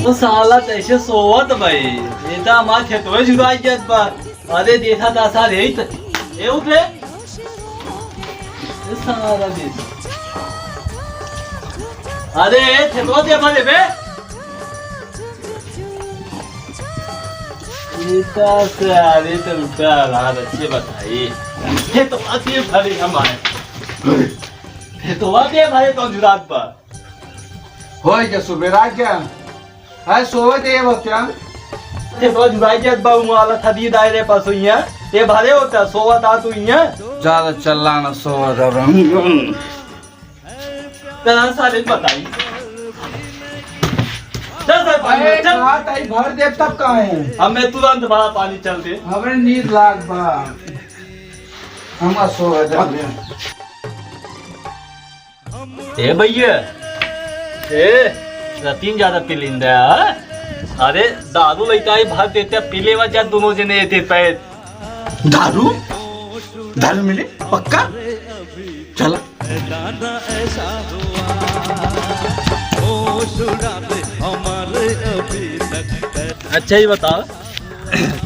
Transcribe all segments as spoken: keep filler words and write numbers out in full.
तो साला तैसे सोवत भाई, ये तो हमार खेतवे जुराई जात बा। अरे देखा ता सारे, यही तो, ए उठ रे। ए साला देख। अरे खेतवा दे भरे बे। ये तो सारे तो रुका रहा, अच्छे बताई। खेतवा दे भरे हमारे। खेतवा दे भरे तो जुरात बा। होय के सुबेरा के? हाय, सोवत है बच्चा। ते तो जुगाई जत बा, उहाँ वाला थदी दायरे पास हुई है। ये भरे होता, सोवत आ तू इहाँ। ज्यादा चल्ला ना, सोवत आ। तेरा सारे बताई। चल सर, पानी अरे, चल। कहाँ ताई भर दे तब कहाँ है? हमें तुरंत बड़ा पानी चल दे। हमें नींद लाग बा। हम सोवत आ। ए भैया, ए, रतीन ज्यादा पी लिंदा, हाँ? अरे, दारू लइका ही भर देते, पी लेवा जा दोनों जने एते पैर। दारू? दारू मिले? पक्का? चला। अच्छा, ये बताओ,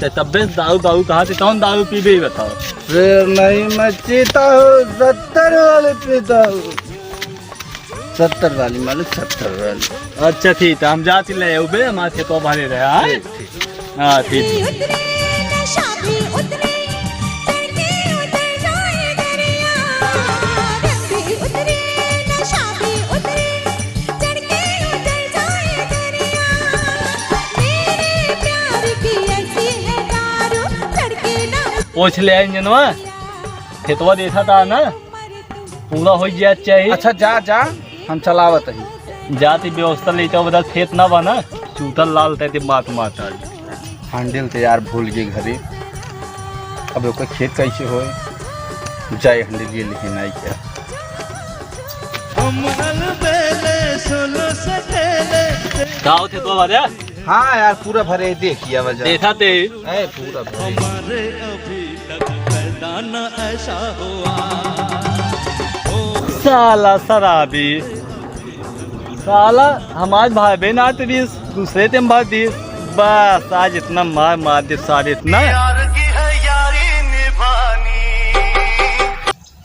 ते तब्बे दारू, दारू कहा थे, कौन दारू पीबे, ये बताओ। रे नहीं, मैं चीता हूँ, सत्तर वाली पीता हूँ। सत्तर वाली मालिक, सत्तर वाली। अच्छा, ठीक है, हम जाती ले आउबे, हमारे खेतवा भरे रहे, हाँ? ठीक, ठीक। हाँ, ठीक। उतरे नशा भी उतरे, चढ़ के उतर जाए दरिया। रंग भी उतरे, नशा भी उतरे, चढ़ के उतर जाए दरिया। मेरे प्यार की ऐसी है दारू, चढ़के ना। पोछ ले इंजनवा, खेतवा देखा था ना, पूरा हो जाए चाहिए। अच्छा, जा, जा, हम चलावत ही। जाति व्यवस्था लेके बदल खेत ना बना, चूतल लाल तैते बात माता। हैंडल तो यार भूल गए घरे, अब ओकर खेत कैसे होए? जाए हैंडल ये लेके नहीं क्या। हम अलबेले सोलो सटेले। का होते तो भरे? हाँ यार, पूरा भरे, देखिए वजह। देखा ते। ए, पूरा भरे। हमारे अभी तक पैदा न ऐसा हुआ। साला शराबी। साला, हमार भाई बहन आते दिस, दूसरे ते भर दिस। बस, आज इतना मार मार दे सारे, इतना। यार की है यारी निभानी।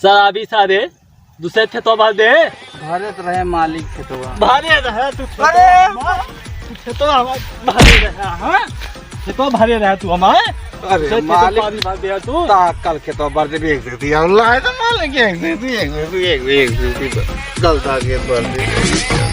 शराबी सारे, दूसरे खेतवा भर दे। भरत रहे मालिक खेतवा। भरे रहे तू खेतवा अरे! हमार। तू खेतवा हमार भरे रहे, हाँ? खेतवा भरे रहे तू हमार। अरे दूसरे खेतवा मालिक, पानी भर दे तू। ता कल खेतवा भर दे, एक दे दिया। अल्लाह है तो मालिक, एक दे दी, एक दे दी, एक दे दी, एक दे दी। कल ता खेत भर दे।